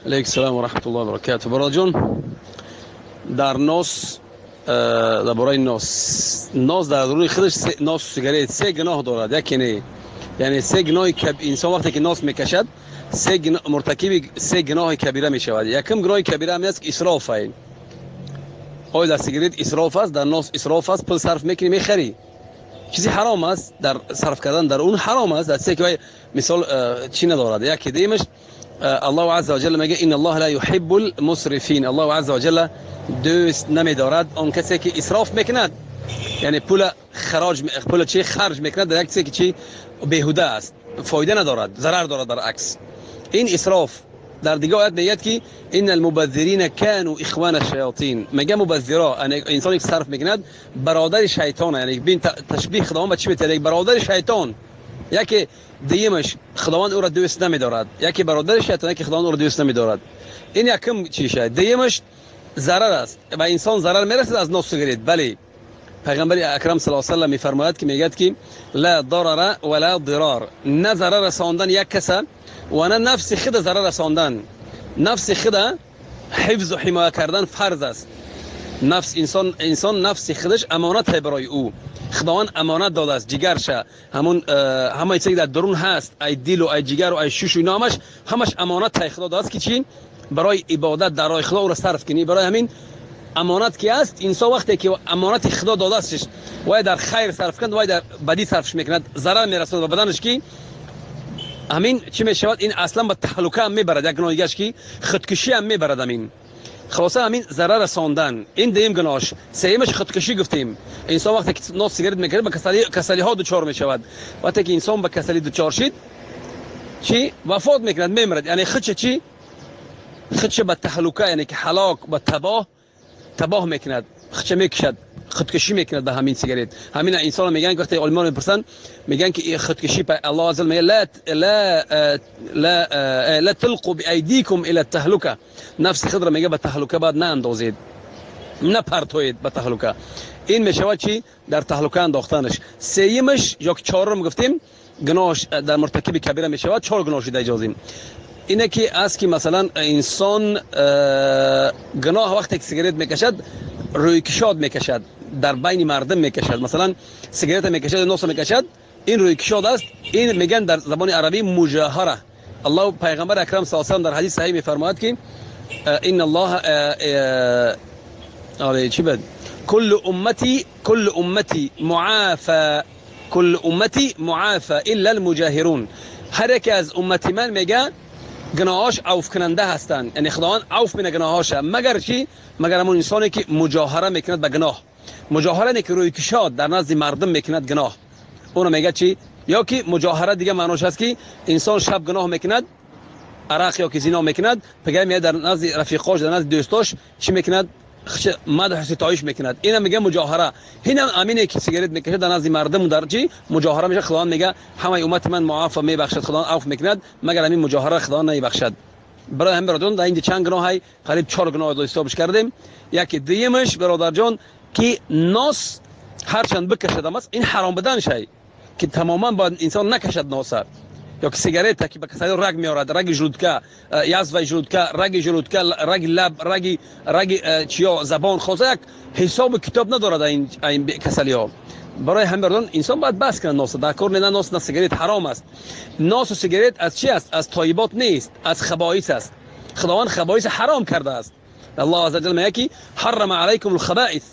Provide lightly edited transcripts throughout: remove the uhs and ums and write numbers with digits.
Алейкум салом ва раҳматуллоҳи ва баракатуҳ. Бародарҷон, дар нос, дар бораи нос, нос дар рӯи худаш нос сигарет се гуноҳ дорад. Яке не, яъне се гуноҳи инсон вақте ки нос мекашад, се муртакиби се гуноҳи кабира мешавад. Якум гуноҳи кабира ҳам аст, ки исроф аст. Оё дар сигарет исроф аст, дар нос исроф аст, пул сарф мекунӣ, мехарӣ, чизи ҳаром аст, дар сарф кардан дар он ҳаром аст. Дар чизе ки мисол чӣ надорад. Яке дуюмаш, Аллоҳу азза ва ҷалла мегӯяд: инна Аллоҳа ла юҳиббул мусрифин. Аллоҳу азза ва ҷалла дӯст намедорад он касе ки исроф мекунад, яъне пула хароҷ, пула чӣ харҷ мекунад дар як чизе ки чӣ беҳуда аст, фоида надорад, зарар дорад. Баръакс, ин исроф. Дар дигар оят мегӯяд ки инна алмубаззирина кану ихвана шаятин. Мегӯяд мубаззиро, инсоне ки сарф мекунад, бародари шайтон. Яъне бин ташбиҳ Худованд ба чӣ метиҳад? Бародари шайтон. Яке дуюмаш, Худованд ӯро дӯст намедорад. Яке бародари шайтон, яке Худованд ӯро дӯст намедорад. Ин якум чиша. Дуюмаш зарар аст ва инсон зарар мерасад аз нос сигарет. Бале, пайғамбари акрам саллаллоҳу алайҳи васаллам мефармояд ки мегӯяд ки ла дарара ва ла дирор, на зарар расондан як каса ва на нафси худа зарар расондан. Нафси худа ҳифзу ҳимоя кардан фарз аст. Нафс инсон, инсон нафси худаш амонат барои ӯ Худованд амонат додааст. Ҷигарша, ҳамун ҳамаи чизе ки дар дарун ҳаст, ай дилу ай ҷигару ай шушу, ино ҳамаш, ҳамаш амонат тай Худо додааст ки чӣ барои ибодат дар роҳи Худо ӯро сарф кунӣ. Барои ҳамин амонат ки аст, инсон вақте ки амонати Худо додаастш, вай дар хайр сарф кунад, вай дар бадӣ сарфш мекунад, зарар мерасонад ба баданаш, ки ҳамин чӣ мешавад? Ин аслан ба таҳлука ҳам мебарад. Як гуноҳи дигаш ки худкушӣ ҳам мебарад. Ҳамин хулоса, ҳамин зарар расондан, ин дуюм гуноҳш. Сеюмаш худкушӣ гуфтем. Инсон вақте ки нос сигарет мекунад, ба касалиҳо дучор мешавад. Вақте ки инсон ба касалӣ дучор шид, чӣ вафот мекунад, мемирад. Яъне худша чӣ, худша ба таҳлука, яъне ки ҳалок, ба табоҳ мекунад, худша мекушад, худкушӣ мекунад ба ҳамин сигарет. Ҳамин инсонро мегӯянд, вақте олимон мепурсанд, мегӯянд ки худкушӣ, Аллоҳ азза мегӯяд: ла ла ла тулқу биайдикум ила таҳлука. Нафси худро, мегӯяд, ба таҳлука бояд наандозед, напартоед ба таҳлука. Ин мешавад чӣ? Дар таҳлука андохтанаш. Сеюмаш ё ки чорум гуфтем, гуноҳш дар муртакиби кабира мешавад. Чор гуноҳ шуда иҷозим. Ине ки аст ки масалан инсон гуноҳ вақте ки сигарет мекашад, рӯйкушод мекашад, дар байни мардум мекашад. Масалан, сигарета мекашад, носа мекашад, ин рӯйкушод аст. Ин мегӯянд дар забони арабӣ муҷоҳара. Аллоҳ, пайғамбари акрам саллаллоҳу алайҳи васаллам дар ҳадиси саҳиҳ мефармояд ки инна Аллоҳ чӣ бад куллу уммати, куллу уммати муафа, куллу уммати муафа илла алмуҷоҳирун. Ҳар яке аз уммати ман, мега, гуноҳош авфкунанда ҳастанд, яъне Худованд авф мена гуноҳоша, магар чӣ? Магар ҳамон инсоне ки муҷоҳара мекунад ба гуноҳ. Муҷоҳара не ки рӯйкушод дар назди мардум мекунад гуноҳ, ӯро мега чӣ? Ё ки муҷоҳара дига маънош аст ки инсон шаб гуноҳ мекунад, арақ ё ки зино мекунад, пага меяд дар назди рафиқош, дар назди дӯстош чӣ мекунад? Мадҳу ситоиш мекунад. Ина мега муҷоҳара. Ҳинам амине ки сигарет мекашад дар назди мардум, дар чӣ муҷоҳара мешавад. Худованд мега ҳамаи уммати ман муафа, мебахшад, Худованд авф мекунад, магар ҳамин муҷоҳара Худованд намебахшад. Барои ҳамин, бародарон, дар инҷа чанд гуноҳай? Қариб чор гуноҳ ҳисобш кардем. Яке дуюмаш, бародарҷон, ки нос ҳарчанд бикашадам аст, ин ҳаром будан шай ки тамоман бояд инсон накашад носа ё ки сигарета, ки ба касали раг меорад, раги желудка, язваи желудка, раги желудка, раги лаб, раги чиё, забон, хулоса як ҳисобу китоб надорад ин касалиҳо. Барои ҳамин, бародарон, инсон бояд бас кунад носа. Дар кор не, на нос, на сигарет ҳаром аст. Носу сигарет аз чи аст? Аз тойибот нест, аз хабоис аст. Худованд хабоис ҳаром кардааст. Аллоҳ азза ҷалла мегӯяд ки ҳаррама алайкум алхабаис,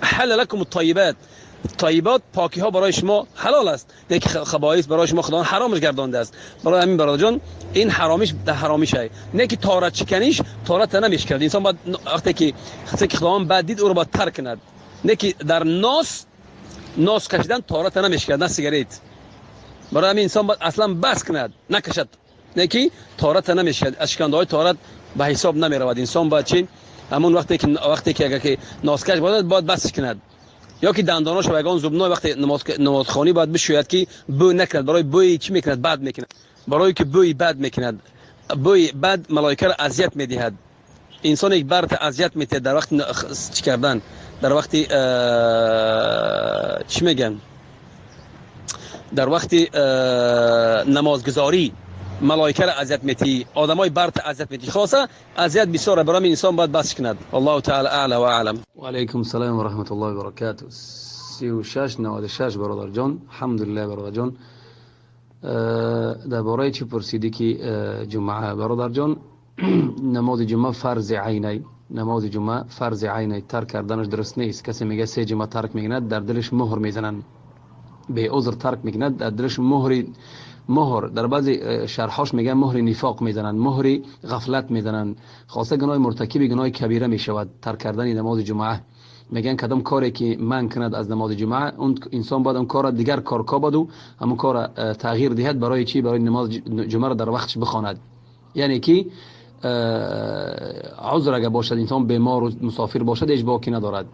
аҳалла лакум аттайибат. Тайибот, покиҳо барои шумо ҳалол аст, лекин хабоис барои шумо Худованд ҳаромаш гардондааст. Барои ҳамин, бародарҷон, ин ҳаромиш дар ҳаромишай, не ки торат чиканиш тората намешиканад. Инсон бояд вақте ки Худованд бад дид, ӯро бояд тарк кунад. Не ки дар нос кашидан тората намешиканад, на сигарет. Барои ҳамин инсон бояд аслан бас кунад, накашад, не ки тората намешиканад, аз шикандаҳои торат ба ҳисоб намеравад. Инсон бояд чи ҳамон вақте ки агар ки носкаш бошад, бояд басш кунад, ё ки дандоношо ба ягон зубной вақте намозхонӣ бояд бишӯяд, ки бӯй накунад. Барои бӯи чӣ мекунад? Бад мекунад. Барои ки бӯи бад мекунад, бӯи бад малоикаро азият медиҳад. Инсоне барта азият медиҳад дар вақти чӣ кардан, дар вақти чӣ мегӯянд, дар вақти намозгузорӣ. ملائکه را اذیت میتی، آدمای برت اذیت میتی. خلاصه اذیت بسیار برای انسان باید بس کند. والله تعالی اعلی و اعلم. و علیکم السلام و رحمت الله و برکاته. 36 96 برادر جان، الحمدلله برادر جان. درباره چی پرسیدی که جمعه برادر جان، نماز جمعه فرض عینی، نماز جمعه فرض عینی، ترک کردنش درست نیست. کسی میگه سه جمعه ترک میکند در دلش مهر میزنن، به عذر ترک میکند در دلش مهر، در بعضی شرحاش میگن مهر نفاق میزنن، مهر غفلت میزنن. خاصه گناه مرتکب گناه کبیره میشود ترک کردن نماز جمعه. میگن کدام کاری که من کند از نماز جمعه، اون انسان باید اون کار دیگر کار کابد و همون کار تغییر دهد. برای چی؟ برای نماز جمعه را در وقتش بخواند. یعنی که عذر اگر باشد، انسان بیمار و مسافر باشد هیچ باکی ندارد.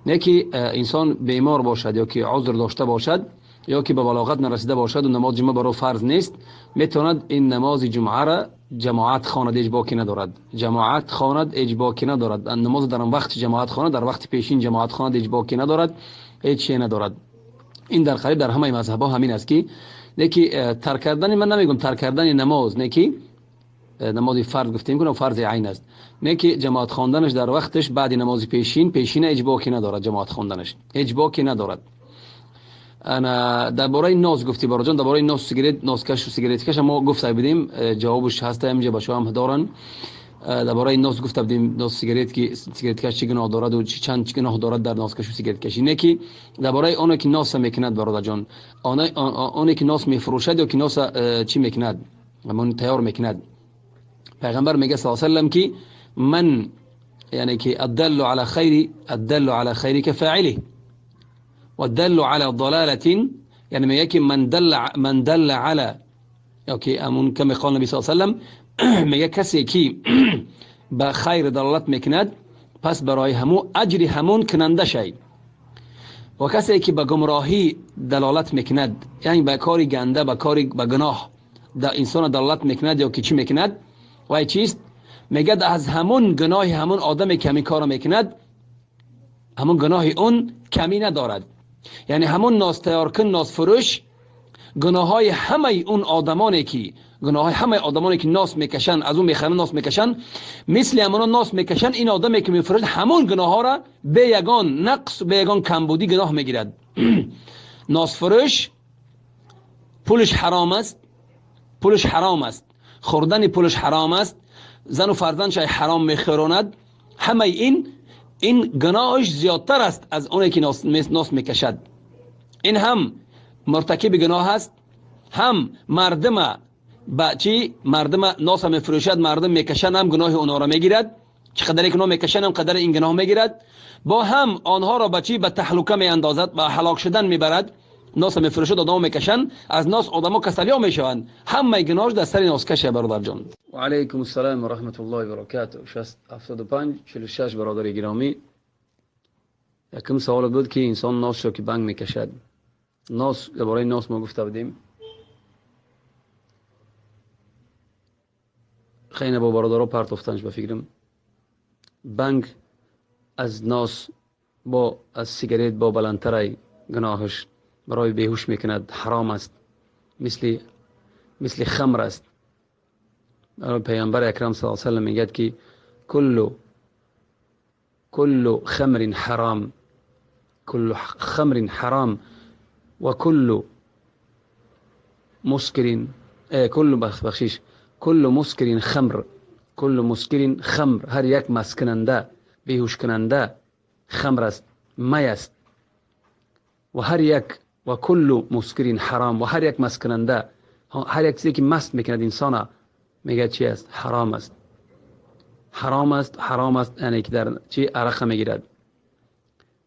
نه که انسان بیمار باشد یا که عذر داشته باشد یا که به بلاغت نرسیده باشد و نماز جمعه برای فرض نیست، میتواند این نماز جمعه را جماعت خواند، هیچ باکی ندارد. جماعت خواند هیچ باکی ندارد. نماز در وقت جماعت خواند، در وقت پیشین جماعت خواند هیچ باکی ندارد، هیچ چیز ندارد. این در قریب در همه مذهب‌ها همین است که نه که ترک کردن، من نمیگم ترک کردن نماز، نه که نماز فرض گفتیم که فرض عین است، نه که جماعت خواندنش در وقتش بعد نماز پیشین هیچ باکی ندارد. جماعت خواندنش هیچ باکی ندارد. انا درباره ناز گفتی برادر جان، درباره ناز سیگارت، نازکش و سیگارت کش ما گفته بودیم، جوابش هست اینجا بچه‌ها هم دارن. درباره ناز گفته بودیم، ناز سیگارت که سیگارت کش چه گناه دارد و چند چه گناه دارد در نازکش و سیگارت کشی. نه که درباره اون که ناز میکند برادر جان، اون که ناز میفروشد یا که ناز چی میکند، همون تیار میکند. پیغمبر میگه صلی الله علیه و سلم که من، یعنی که الدل علی خیر، الدل علی خیر كفاعله والدل على ضلالة، یعنی میگه که من دل علی، یا که امون کما قال نبی صلی الله علیه و سلم، میگه کسی که به خیر دلالت میکند پس برای همو اجر همون کننده شی، و کسی که به گمراهی دلالت میکند، یعنی به کاری گنده، به کاری به گناه در انسان دلالت میکند یا که چی میکند، و چیست؟ میگه از همون گناه همون آدمی که همین کارو میکند، همون گناه اون کمی ندارد. یعنی همون ناز تیار کن، ناز فروش، گناه های همه اون آدمانی که، گناه های همه آدمانی که ناس میکشن، از اون میخرن ناس میکشن، مثل همون ناس میکشن، این آدمی که میفروشد همون گناه ها را به یگان نقص، به یگان کمبودی گناه میگیرد. ناس فروش پولش حرام است، پولش حرام است، خوردن پولش حرام است، زن و فرزندش حرام میخوراند، همه این گناهش زیادتر است از اونی که ناس میکشد. این هم مرتکب گناه است، هم مردم با چی مردم ناس میفروشد، مردم میکشند، هم گناه اونها را میگیرد، چقدر که میکشند هم قدر این گناه میگیرد، با هم آنها را با چی به تهلکه میاندازد، به هلاک شدن میبرد. ناس میفروشد، آدم میکشند، از ناس آدم‌ها کسالیا میشوند، همه گناهش در سر ناس کشه برادر جان. و علیکم السلام و رحمت الله و برکاته. 75 46 برادر گرامی، یکم سوال بود که انسان ناس که بنگ میکشد، ناس درباره ناس ما گفته بودیم، خیلی با برادرها پرتافتنش به فکرم. بنگ از ناس با از سیگارت با بلندتر گناهش برای بیهوش میکند، حرام است، مثل خمر است. پیامبر اکرم صلی الله علیه و سلم میگه که کل خمر حرام، کل خمر حرام و کل مسکر، کل بخشش، کل مسکر خمر، کل مسکر خمر، هر یک مسکننده بیهوش کننده خمر است، می است. و هر یک و کل مسکر حرام، و هر یک مسکننده، هر یک چیزی که مست میکند انسان، میگه چی است؟ حرام است، حرام است، حرام است، یعنی که در چی عرق میگیرد.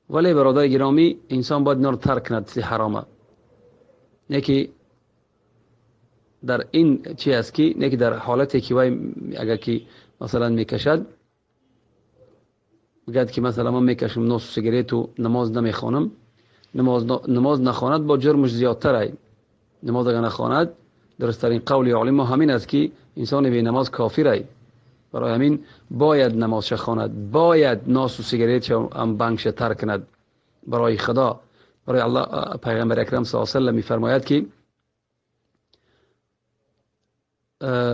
ولی برادر گرامی، انسان باید اینا رو ترک کند، چیز حرامه. نه که در این چی است که نه که در حالتی که وای اگر که مثلا میکشد، میگه که مثلا من میکشم نصف سیگارت و نماز نمیخوانم، نماز نخواند با جرمش زیادتره. نماز اگر نخواند، درستترین قول عالم همین است که انسان بی نماز کافره. برای همین باید نماز خواند، باید ناس و سیگارت هم بنگش ترک کند برای خدا، برای الله. پیغمبر اکرم صلی الله علیه و سلم میفرماید که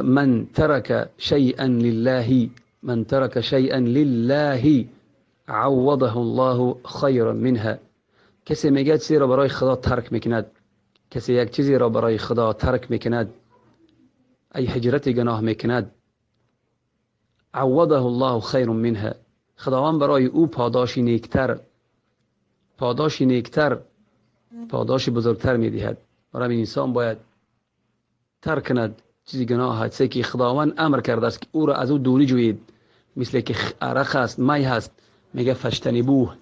من ترك شيئا لله، من ترك شيئا لله عوضه الله خيرا منها. کسی میگه چیزی را برای خدا ترک میکند، کسی یک چیزی را برای خدا ترک میکند، ای هجرت گناه میکند، عوضه الله خیر منها، خداوند برای او پاداشی نیکتر، پاداشی نیکتر، پاداش بزرگتر میدهد. برای انسان باید ترک کند چیزی گناه هست که خداوند امر کرده است که او را از او دوری جویید، مثل که عرق است، می هست، میگه فشتنبوه،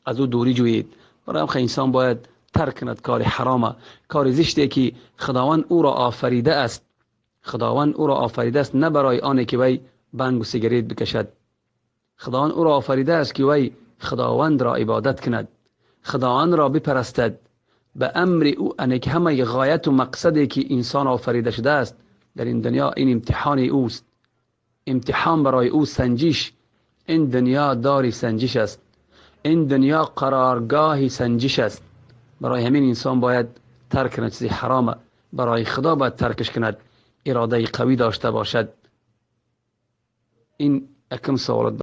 از او دوری جویید. برای هم انسان باید ترک کند کار حرامه، کار زشتی که خداوند او را آفریده است. خداوند او را آفریده است نه برای آنی که وی بنگ و سیگریت بکشد. خداوند او را آفریده است که وی خداوند را عبادت کند، خداوند را بپرستد. به امر او، که همه غایت و مقصدی که انسان آفریده شده است در این دنیا، این امتحان اوست، امتحان برای او سنجش. این دنیا داری سنجش است، این دنیا قرارگاه سنجش است. برای همین انسان باید ترک کند چیزی حرامه، برای خدا باید ترکش کند، اراده قوی داشته باشد. این اکم سوالات.